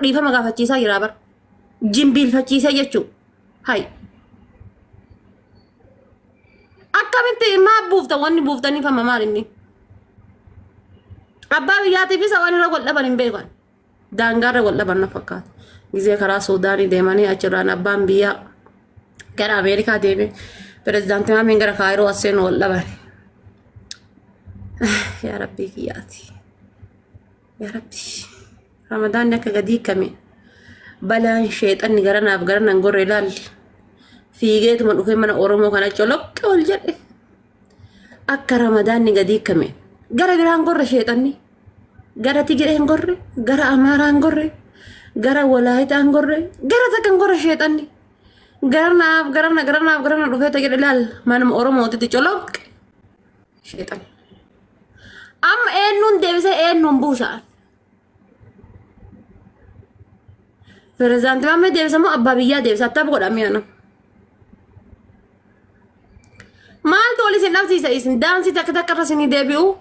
Dhiifama gaafachiisaa jira bar. Jimbiilfachiisee jechuu. Hay. Akkamitti maa buuftan wanni buuftaniif amma maal inni? Abbaa biyyaatiif isa waan irra wal dhaban hin beekan. Daangaarra wal dhaban na fakkaata. Gizee karaa Suudaanii deemanii achirraan abbaan biyyaa gara Ameerikaa deeme pirezidaantii Maameen gara Kaayiroo as seenu wal dhaban. Yaa Rabbii kiyyaati. Yaa Rabbi. Ramadaanni akka gadi hiikame balaan sheexanni garanaaf garanan gorre ilaalli. Fiigeetuma dhufee mana Oromoo kana coloqqe ol jedhe. Akka Ramadaanni gadi hiikame gara biraan gorre sheexanni. Gara Tigireen gorre, gara Amaaraan gorre, gara Walaayitaan gorre, gara takkan gorre sheexanni. Garanaaf garana garanaaf garana dhufee ta'e jedhe ilaal manuma Oromootitti coloqqe sheexanni. Amma eenyuun deebisee eenyuun buusa? Pirezidaantii Maammee deebisa moo abbaa biyyaa deebisa? Attam godha mi'a nama. Maaltu ol isin dhabsiisa isin daansii takka takka irra isinii deebi'u?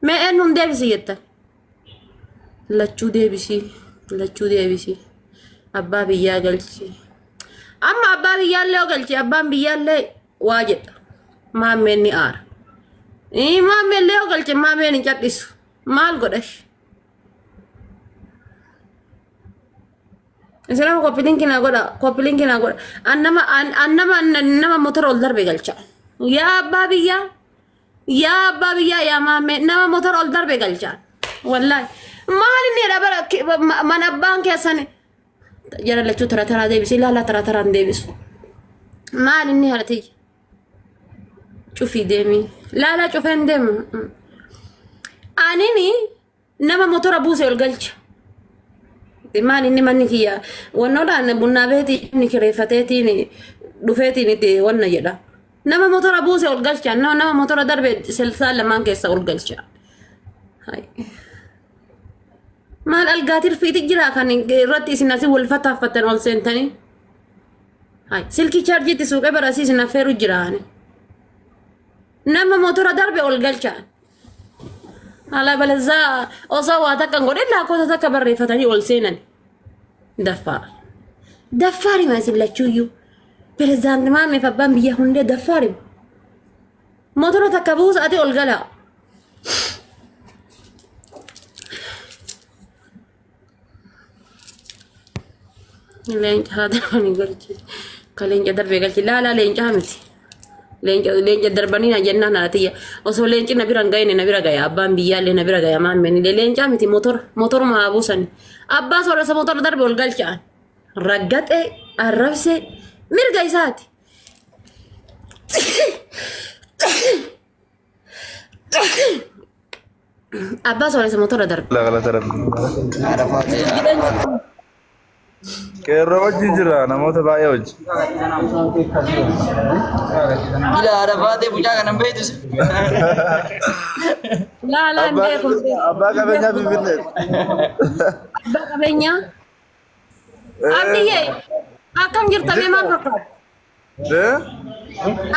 Mee eenyuun deebisi jettan? Lachuu deebisi, lachuu deebisi. Abbaa biyyaa galchi. Amma abbaa biyyaallee yoo galchi abbaan biyyaallee waa jedha. Maammeen ni aara. Maammeen illee yoo galche maammeen hin cadhisu. Maal godhash? Isin amma koppiliinki naa godha koppiliinki naa godha. An nama an nama nama motora ol darbe galcha. Yaa abbaa biyyaa yaa abbaa biyyaa yaa maammee nama motora ol darbe galcha. Wallaahi maal inni jedha bara mana abbaan keessan jara lachuu tara taraa deebisu ilaalaa tara taraan deebisu. Maal inni haadha cufii deemi laalaa cufeen deemu. Anini nama motora buuse ol galcha. Maal inni manni kiyya wannoodhaan bunnaa beetii inni kireeffateetiin dhufeetiin itti wanna jedha. Nama motora buuse ol galcha nama motora darbe silsaan lamaan keessa ol galcha. Hai. Maal algaa tirfiiti jira kan irratti isin asii wal fataaffattan ol seentanii. Hai. Silkii chaarjiitti suuqee barasii isin affeeru jira. Nama motora darbe ol galcha. Ala balazaa osoo waa takka hin godhin lakkoofsa takka barreeffatanii ol seenan. Daffaar. Daffaarima isin lachuuyyuu. Pirezidaanti Maammeef abbaan biyya hundee daffaarima. Motora takka buusa ati ol galaa. Leenca haa darbanii galchi. Ka leenca darbee galchi. Laalaa leencaa miti. Leenca leenca darbanii na jennaan haadha tiyya. Osoo leenci na bira hin gahine na bira gaya. Abbaan biyyaallee na bira gaya maammeen illee leencaa miti motora motoruma haa buusan. Abbaa sooressa motora darbe ol galchaan. Raggaxee arrabsee mirga isaati. Abbaa sooressa motora darbe. Galata Rabbi. Qeerroo wajjin jira namoota baay'ee wajji. Ila haadha faatee mucaa kana hin beektu. Laa laa hin Abbaa beeku. abbaa qabeenyaa Finfinnee. Abbaa qabeenyaa. Abdiyyee akkam jirta mee maal fakkaata? Eh?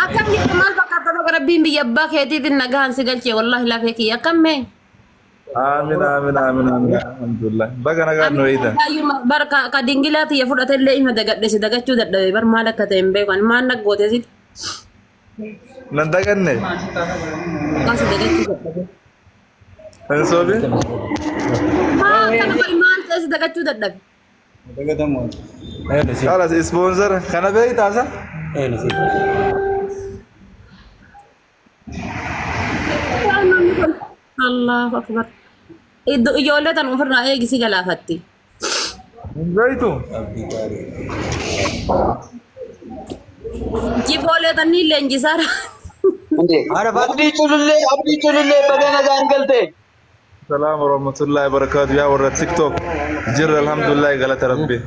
Akkam jirta maal fakkaata baga rabbiin biyya abbaa keetiitiin nagaan si galchee wallaahi lafee kiyya akkam mee? Aamin aamin aamin aamin alhamdulillah. Baga nagaan nu eeydan. Bar ka dingilaa tiyya fudhate illee ima dagadhe si dagachuu dadhabe bar maal akka ta'e hin beeku ani maal naggoote si Nan daganne. si dagachuu dadhabe. Hin soobin. Maal kana bari maal ta'e si dagachuu dadhabe. Khalas sponsor kana beektaa sa? Allahu akbar. Iddo ijoollee tan ofirraa eegi si galaafatti. Hin beektu? Jiboolee tanni leenjisaara. Abdii culullee abdii culullee baga nagaan galte. Salaam warahmatullahi wabarakatuh yaa warra TikTok jirra alhamdulillah galata rabbi.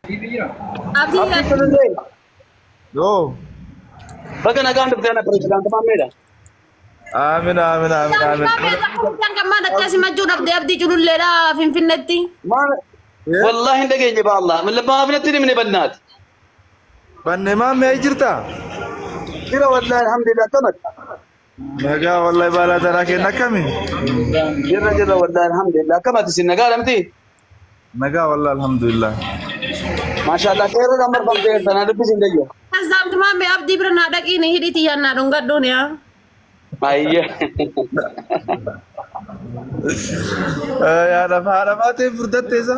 Abdii Abdii culullee Yoo baga nagaan dhufte ana pirezidaanti Maammeedha. aamin aamin aamin aamin. Kan akkasii machuu dhabde abdii cululleedha Finfinneetti. Maal Eh? wallaahi hin dhageenye ba Allah. Maaf natti himne bannaati. Banne maammee jirta? Jira wallaahi alhamdulillah akkamati. Nagaa wallahi baalaa taraa kenna akkami? Jirra jirra wallahi alhamdulillah. Akkam ati isin nagaa lamti? Nagaa wallahi alhamdulillah. Maashaallah qeerroodhaan marfamtee jirta na dubbisi hin dayyo. Azzaamtu maammee abdii bira naa dhaqiini hidhii tiyyaan naa dhungadhuuni yaa. Ayyee. Haadha haadha baatee furdatte isa?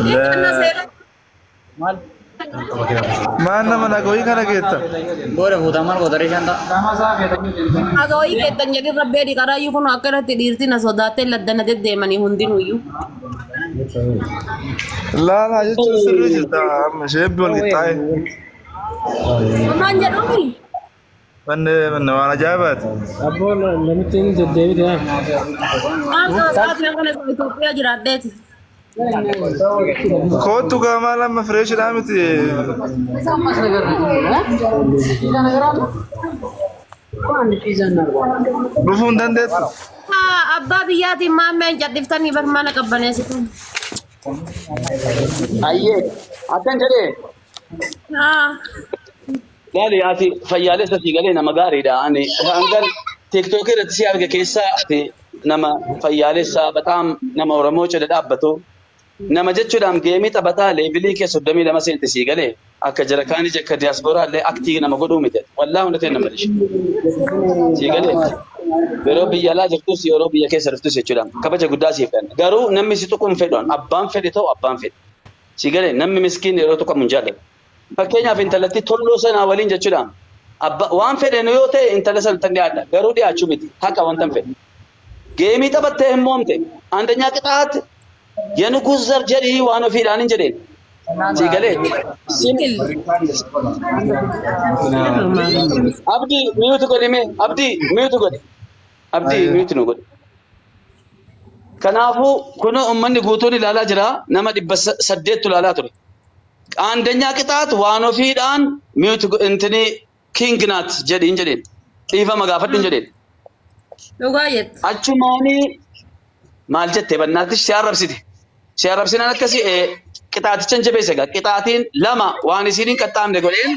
Kana seera Maan nama nagooyii kana geetta? Booda fuutaa maal goota reeshaan ta'a. Agawii keettan jedhin rabbee dhiqaraayyuu kun akka irratti dhiirti na sodaattee laddana deddeemanii hundinuyyuu. Laalaa jechuun sirrii jirta amma sheebbi wal qixxaa'e. Mamaan jedhuuni. Manni manni waan ajaa'ibaati. Abboo namitti inni deddeebite haa. Maal sa'aatii kana Itoophiyaa jiraadheeti. Kootu gaa maal amma fireeshidhaa miti. Dhufuu hin dandeessu. Abbaa biyyaatiin maammeen cadhiftanii bar mana qabbaneessitu. Ayyee. Akkan jedhee. Laali ati fayyaalessa sii galee nama gaariidha. Ani hangan TikTok irratti si arge keessaa ati nama fayyaalessa bataam nama Oromoo cina dhaabbatu nama jechuudhaan geemii taphataa leevilii kee 32 seente sii galee akka jara kaanii akka diyaasporaa illee aktii nama godhuu miti. Wallaa hunda ta'e nama dhiishe. Sii galee yeroo biyya alaa jirtus yeroo biyya keessa dhuftus jechuudha. Kabaja guddaa siif kenna. Garuu namni si tuquun fedhan abbaan fedhe ta'u abbaan fedhe. Si galee namni miskiin yeroo tuqamu hin jaallatu. Fakkeenyaaf intalatti tolloo sanaa waliin jechuudha. Abba waan fedhe yoo ta'e intala sana tan dhiyaadha. Garuu dhiyaachuu miti. Haqa wanta hin fedhe. Geemii taphattee hin moomte. Andanyaa qixaat yenugus zar jedhii waan ofiidhaan hin jedheen. Si galee. Abdii mute godhi mee. Abdii mute godhi. Abdii mute nu godhi. Kanaafuu kunoo uummanni guutuun ilaalaa jira. Nama 800tu ilaalaa ture. Aandanyaa qixaat waan ofiidhaan mute intinii king naat jedhiin jedheen. Dhiifama gaafadhu hin jedheen. Dhugaa jette. Achumaanii maal jette bannaatti si arrabsite. Si arrabsinaan akkasii qixaaticha hin jabeesse egaa. Qixaatiin lama waan isiin hin qaxxaamne godheen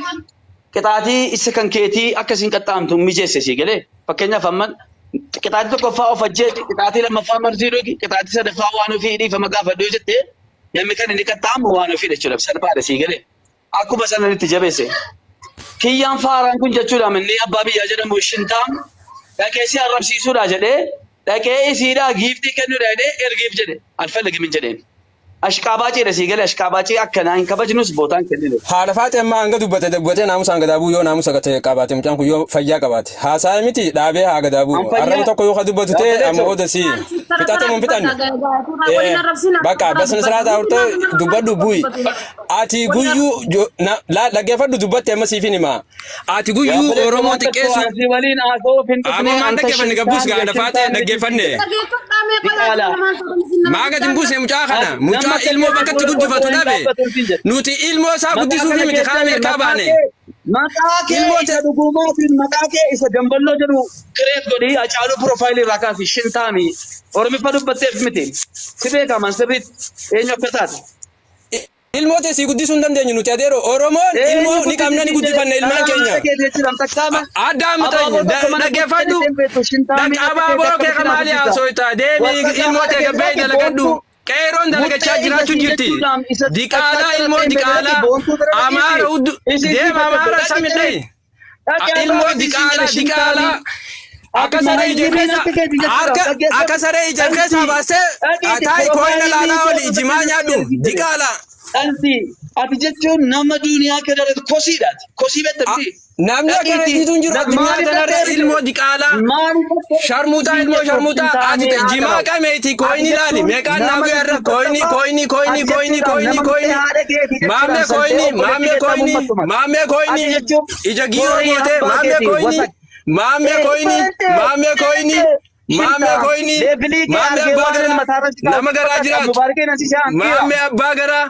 qixaatii isa kan keetii akka isiin qaxxaamtu mijeesse sii galee. Fakkeenyaaf amma qixaatii tokkoffaa of ajjeesi, qixaatii lammaffaa marzii dhugi, qixaatii sadaffaa waan ofii dhiifama gaafadhu yoo jette namni kan inni qaxxaamu waan ofii jechuudha. Salphaadha sii galee. Akkuma sanan itti jabeesse. Kiyyaan faaraan kun jechuudha inni abbaa biyyaa jedhamu shintaam dhaqee si arrabsiisuudha jedhee dhaqee isiidhaa giiftii kennuudha jedhee ergiif jedhe alfalligimin jedheen. Ashqaabaaciidha sii galee ashqaabaacii akkanaa hin kabajnus bootaan kenninu. Haadha faate ammaa hanga dubbate dubbatee naamusa hanga daabuu yoo naamusa gate qabaate mucaan kun yoo fayyaa qabaate haasa'a miti dhaabee haa gadaabuu An fayyaa arraba tokko yoo ka dubbatu ta'e amma obboleessoo booda si fixate moo hin fixanne bakka basna siraata hortee dubbadhu bu'i ati guyyuu dhaggeeffadhu dubbatte amma siifin hima ati yaa guyyuu obboleessoo Oromoo waan tokko xiqqeessu an si waliin haasa'uuf hin dhufne Aboo maan anta dhaggeeffanne gabbuus shintaan gaadha faatee yeshintaan dhaggeeffanne. diqaalaa. Maa gadi hin buusne mucaa kana Ati mucaa nama akka ilmoo keetii bakkatti fuula guddifatu osoo hin dhabe dhaabbatu hin jedhu. nuti ilmoo isaa Maqaa guddisuufi kana miti kaa keessatti Ameerikaa maqaa baane kee maqaa kee ilmoo isa dhugumaatiin maqaa kee isa damballoo jedhu kireet godhii Hacaaluu piroofaayilii irraa kaasi shintaami Oromiffa dubbatteef miti si beekaman sirriitti eenyu akka taate. Ilmoo tee sii guddisuu hin dandeenyu nuti adeero Oromoon Eenyu ilmoo ni guddisi qabna ni siin jedhe guddifanna ilmaan dhala keenya. haadha keeti jechuudha takkaama Addaamxany abaaboo tokko mana keessa dhaggeeffadhu. kennitee hin beektu shintaamii Dhaq akka keeti abaaboo kee akkamitti ka naa maali guddisa. haasoyta deemi Warra ilmoo haadha tee keeti gabbee dhaqi dalagadhu. boontuu Qeeroon dalagachaa muxxee ija jiraachuu sii jirti. jechuudhaan isa Diqaalaa takkaa ilmoo hin beekne dhaqi diqaalaa boontuu bira dhaqiiti amaara uddu isiin sii deema fakkatu amaara dhaqi sami ciri dhayi. dhaqi Ilmoo abaaboo isiin diqaalaa jedhe diqaalaa shintaamii akka ati saree ija mahayyimiin keessa akka keeti jechuudha harka akka dhaggeeffadhu saree ija keessa dhalti baasee dhaqiiti taayi kooyina piroofaayilii laalaa kee oli irratti jimaa nyaadhu jedhe siin jedhe diqaalaa. Dhalti ati jechuun nama duuniyaa kana irratti kosiidha ati. Kosii beekta miti. Namni akka Dhaqiitii keetiitu hin jiru addunyaa maaliif tanarra dhaqxee ilmoo diqaalaa maaliif dhaqxee sharmuuxaa siin ilmoo jechuuf sharmuuxaa hin ati taane haa jimaa qabamu. qameeti Ati kooyini laali jechuun meeqaan naa nama bu'e irra kooyini tuttuqaa. kooyini kooyini Ati kooyini jechuudhaan kooyini nama mixee kooyini haadha keetii jechuudhaan maammee saltee kooyini obboleettii maammee keessaa kooyini mummattumat. maammee Ati kooyini jechuun ija giiroo horii gootee abbaa maammee keetii kooyini wasak. maammee Ee kooyini barante maammee kooyini barante maammee shinta kooyini leevilii kee maammee argee abbaa waan inni garaa mataarra si kaa'u nama garaa fakkaata jiraatu mubaarikeen asi shaan dhiira. maammee abbaa garaa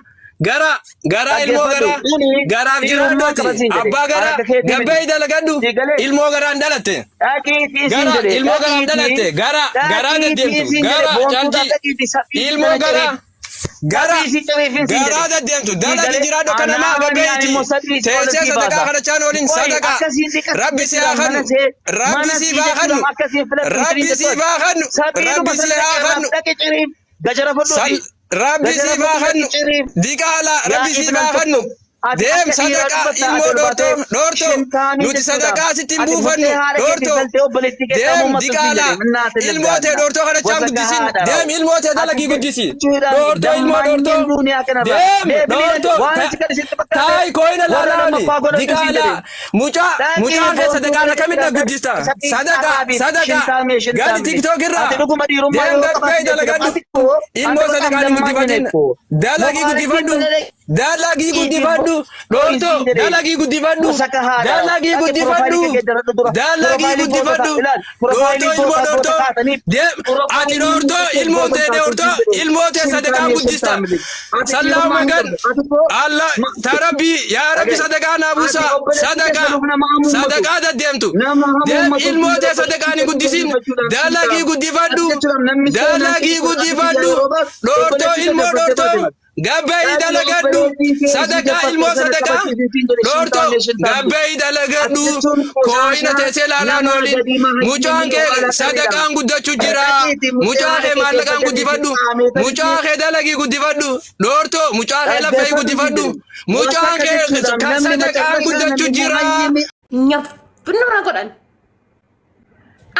gara garaa ilmoo Dhaggeeffadhu garaa ani garaaf dhiirummaa jiraadhu qaba ati siin jedhe abbaa an garaa akka keetii miti gabbee dalagadhu sii galee ilmoo garaan dhalatte dhaqiitii siin gara jedhe ilmoo garaan dhaqiitii dhalatte gara garaa dhaqiitii deddeemtu siin jedhe gara boontuudhaan caltii dhaqiitii saphii ilmoo sana garaa ciriif. Gara Sadii si ciriifin siin garaa jedhe. deddeemtu Sii dalagi galee jiraadhu akka namaa anaa mani ani gaggeeyti. immoo sadii si ol Teessee sii sadaqaa baasa. kadhachaan oolin Qoy sadaqaa. akkasiin dhiqatti Rabbi si haa jechuudhaan kennu. mana see Rabbi mana siif sii haa kennu. jechuudhaan akkasiin filattu Rabbi siriin siif jettu. haa kennu. Sadiidhuma Rabbi sana si haa dhaqee kennu. dhaqi ciriif gajara Sal fudhuuti. Rabbi Gajara siif haa fudhu dhaqi kennu. ciriif. Diqaalaa Yaa Rabbi siif ibnan haa kennu. tokko ati Deem akka dhiiraa sadaqaa dubbatta ati ilmoo ol dhoortoo baatee dhoortoo shintaamii nuti jechuudhaaf sadaqaa sitti hin ati buufannu murtee haadha keetiin dhoortoo galtee obboleettii kee deem qaamummaa sun siin diqaalaa jedhe minnaate ilmoo tee lebdaanna dhoortoo kadhachaan wasaka guddisin haadha deem rawu ilmoo tee ati dalagii guddisi jechuudhaan dhoortoo ilmoo dammaanyiin dhoortoo duuniyaa kanarraa deem deebiin dhoortoo waan achi gadi sitti fakkaate taayi kooyina warra laalaani lammaffaa godhadhu siin diqaalaa jedhe mucaa dhaqii mucaan kee boontuu sadaqaan akkamitti dhaqii guddista sadii sadaqaa arraabi sadaqaa shintaamee gadi shintaamee tiktook irraa ati dhuguma dhiirummaa deem yoo gad qabaate bahi jechuudha dalagadhu ati koo ati ilmoo baqaan sadaqaan hin dammaanyiin guddifatin eekoo dalagii mobaarakii guddifadhu malee dalagii dhiitii guddifadhu boy dhoortoo siin jedhe dalagii guddifadhu wasaka haadha dalagii dhaqi guddifadhu piroofaayilii kee geeddaradhu dura dalagii piroofaayilii goota guddifadhu ta'a ilaal dhoortoo piroofaayilii ilmoo goota goota dhoortoo kaatanii deem ati piroofaayilii dhoortoo kee ilmoo goota tee ta'a dhoortoo siin jedhe ilmoo tee sadaqaan shintaamee guddista shintaamee ati sallaa dhiirummaa hin magan qabdu ati koo Allah ma ta rabbi yaa rabbi dhagaye sadaqaa naa ati buusaa obboleettii kee sadaqaa saluuf nama hamuummatu sadaqaa deddeemtu nama deem hamuummatu ilmoo siin tee jedhe sadaqaan hin obboleettii kee guddisin guddifachuudhaan siin dalagii ta'a ati guddifadhu jechuudhaan namni seenaan dalagii kee ati biyyaa guddifadhu yeroo baas dhoortoo obboleettii kee ilmoo gabbattee dhoortoo baate mala. gabbayi Dhaqi dalagadhu obboleettii kee ishii sadaqaa gabbatte ilmoo sana sadaqaa kabachiisi siin jedhe dhoortoo shintaamee shintaamee. gabbayi Ati dalagadhu jechuun kooyina qoshashaa teessee laalaan nama oolin gadii mahayyimii mucaan kee yookaan akka sadaqaan guddachuu jira Dhaqeeti mucee mucaa haadha kee kee maallaqaan keessa guddifadhu qaamee mucaa kee dalagii guddifadhu dhoortoo mucaa kee laffee dhaggeeffadhu siin guddifadhu jedhe. mucaan Wasaka kee jechuudhaan kan namni sadaqaan macarrashaa guddachuu namni jira. muhayyimii Nyaffnurra godhan.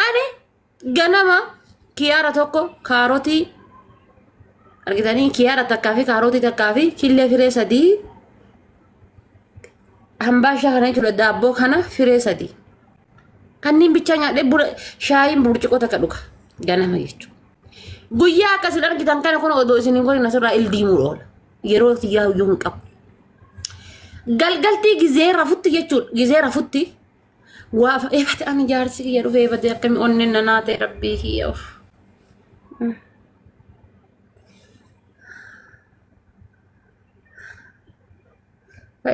Ani ganama kiyaara tokko kaarotii argitanii kiyaara takkaa fi kaarotii takkaa fi killee firee sadii hambaashaa kana jechuudha daabboo kana firee sadii. Kanneen bichaa nyaadhee buna shaayiin burcuqqoo takka dhuga ganama jechuudha. Guyyaa akkasin argitan kana kun odoo isin hin godhin asirraa ildiimuu oola. Yeroo xiyyaa iyyuu hin qabu. Galgaltii gizee rafutti jechuudha. Gizee rafutti waa eebate ani jaarsi kiyya dhufee eebate akkamii onneen nanaa ta'e rabbii kiyya of.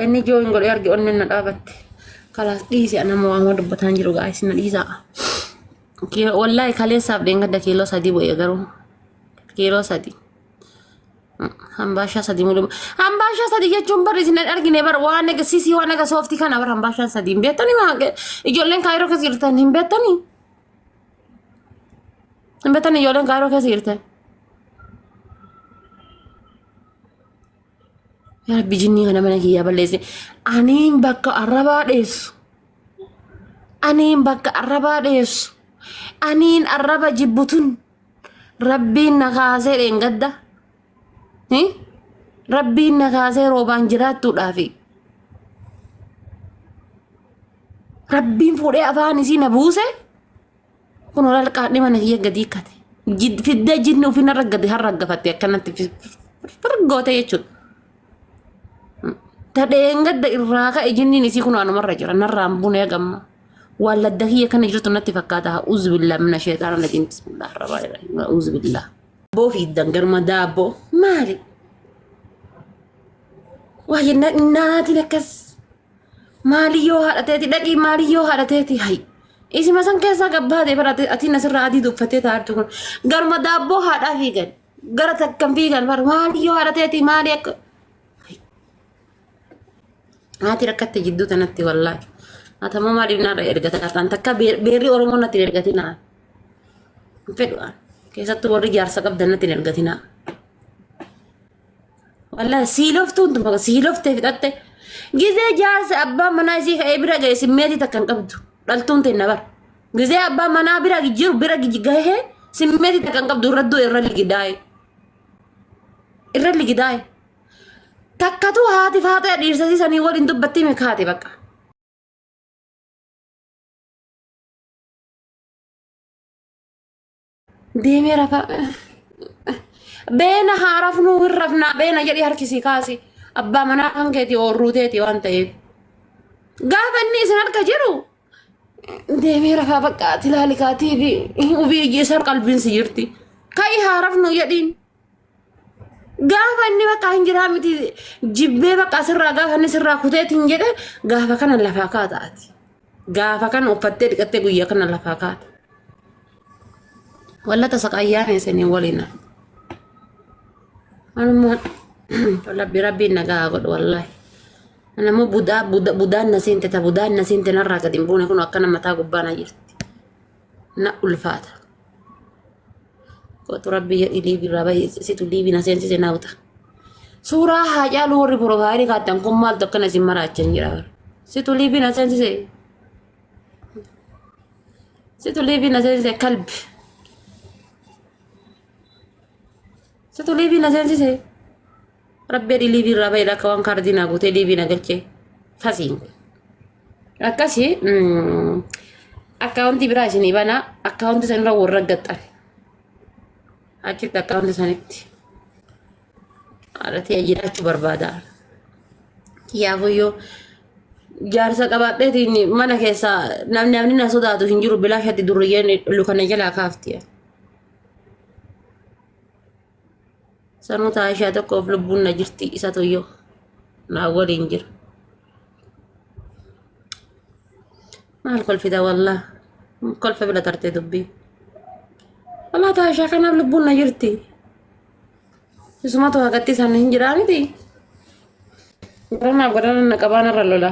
Inni jooyin godhee arge onneen na dhaabatte. Kalaas dhiise ana moo amma dubbataan jiru gaa'is na dhiisaa. Wallaahi kaleessaaf dheengadda kiiloo 3 bu'e garuu kiiloo 3. Hambaashaa 3 mulu. Hambaashaa 3 jechuun bar isin hin argine bar waan eega sisii waan eega sooftii kana bar hambaashaan 3 hin beektanii maa ijoolleen kaayiroo keessa jirtan hin beektanii? Hin beektanii ijoolleen kaayiroo keessa jirtan? Yaa Rabbi jinnii kana mana kiyyaa balleesse. Aniin bakka arrabaa dheessu. Aniin bakka arrabaa dheessu. Aniin arraba jibbutun. Rabbiin na kaasee dheengadda. Rabbiin na kaasee roobaan jiraattuudhaafi. Rabbiin fuudhee afaan isii na buuse. Kun lalqaadhee mana kiyya gadi hiikkate. Fiddee jinni ofii narra gadi harraggafatte akkanatti firgoote jechuudha. Ta dheengadda irraa ka'e jinniin isii kun anumarra jira narraan bunee gamma. Waan ladda kiyya kana jirtu natti fakkaata. A'uuzu billaa mina sheexaana rajiim. Bismillah rahmaan rahiim. A'uuzu billaa. Boo fiiddan garma daabboo maali? Waa naatiin akkas maaliyyoo haadha teeti dhaqii maaliyyoo haadha teeti hayi. Isima san keessaa gabbaatee bara atiin asirraa adii uffattee taa'artu kun garma daabboo haadhaa fiigan gara takkan fiigan bara maaliyyoo haadha teeti maali akka Haati rakkatte jidduu tanatti wallaahi. Atamoo maaliif narra ergata kartaan takka beerri Oromoo natti hin ergatinaa. Hin fedhu an. Keessattuu warri jaarsa qabdan natti hin ergatinaa. Wallaahi siiloftuun tun siiloftee fixatte. Gizee jaarsa abbaan manaa isii ka'ee bira ga'e simmeetii takka hin qabdu. Dhaltuun tenna bara. Gizee abbaan manaa bira jiru bira gahee simmeetii takka hin qabdu irra du'e irra ligidaa'e. Irra ligidaa'e. Takkatu haati faaxee dhiirsasii sanii waliin dubbattii mikaate bakka. Deemee rafa. Beena haa rafnuu hin rafnaa beena jedhii harkisii kaasi. Abbaa manaa kan keetii oorruu teetii waan ta'eef. Gaafa inni isin harka jiru deemee rafaa bakka ati ilaali kaatii fi ofii isa qalbiin si jirti. Ka'i haa rafnuu jedhiin. Gaafa inni bakka hin jiraa miti jibbee bakka asirraa gaafa inni sirraa kuteetiin jedhe gaafa kana lafaa kaata ati. Gaafa kana uffattee dhiqattee guyyaa kana lafaa kaata. Walla tasa qayyaana isiniin waliin. Anummoo rabbi rabbiin nagaa haa godhu wallaahi. Anammoo budaa buda budaan na seente ta budaan na seente narraa gadi hin buune kun akkana mataa gubbaa na jirti. Na ulfaata. Kootu rabbi jedhi liibii irraa bahi situ liibii na seensise na uta. Suuraa Haacaaluu warri piroofaayilii kaattan kun maaltu akkana isin maraachan jira bara. Situ liibii na seensise. Situ liibii na seensise kalbi. Situ liibii na seensise. Rabbi jedhi liibii irraa bahi akka waan kaardii naa guutee liibii na galchee. Fasiin. Akkasi akkaawuntii biraa isinii banaa akkaawuntii sanirra warra gaxxan. Achitti akkaawuntii sanitti haadhatee jiraachuu barbaada. Kiyaafuyyoo jaarsa qabaadheetiin mana keessaa namni namni na sodaatu hin jiru bilaashatti durriyyeen lukana jalaa kaafti. Sanuu taashaa tokkoof lubbuun na jirti isa toyyoo naa waliin jira. Maal kolfita wallah kolfa bira tarte dubbii. Wallah taashaa kanaaf lubbuun na jirti. Isumatu haqatti isaan hin jiraa miti. Garanaaf garana na qabaan irra lola.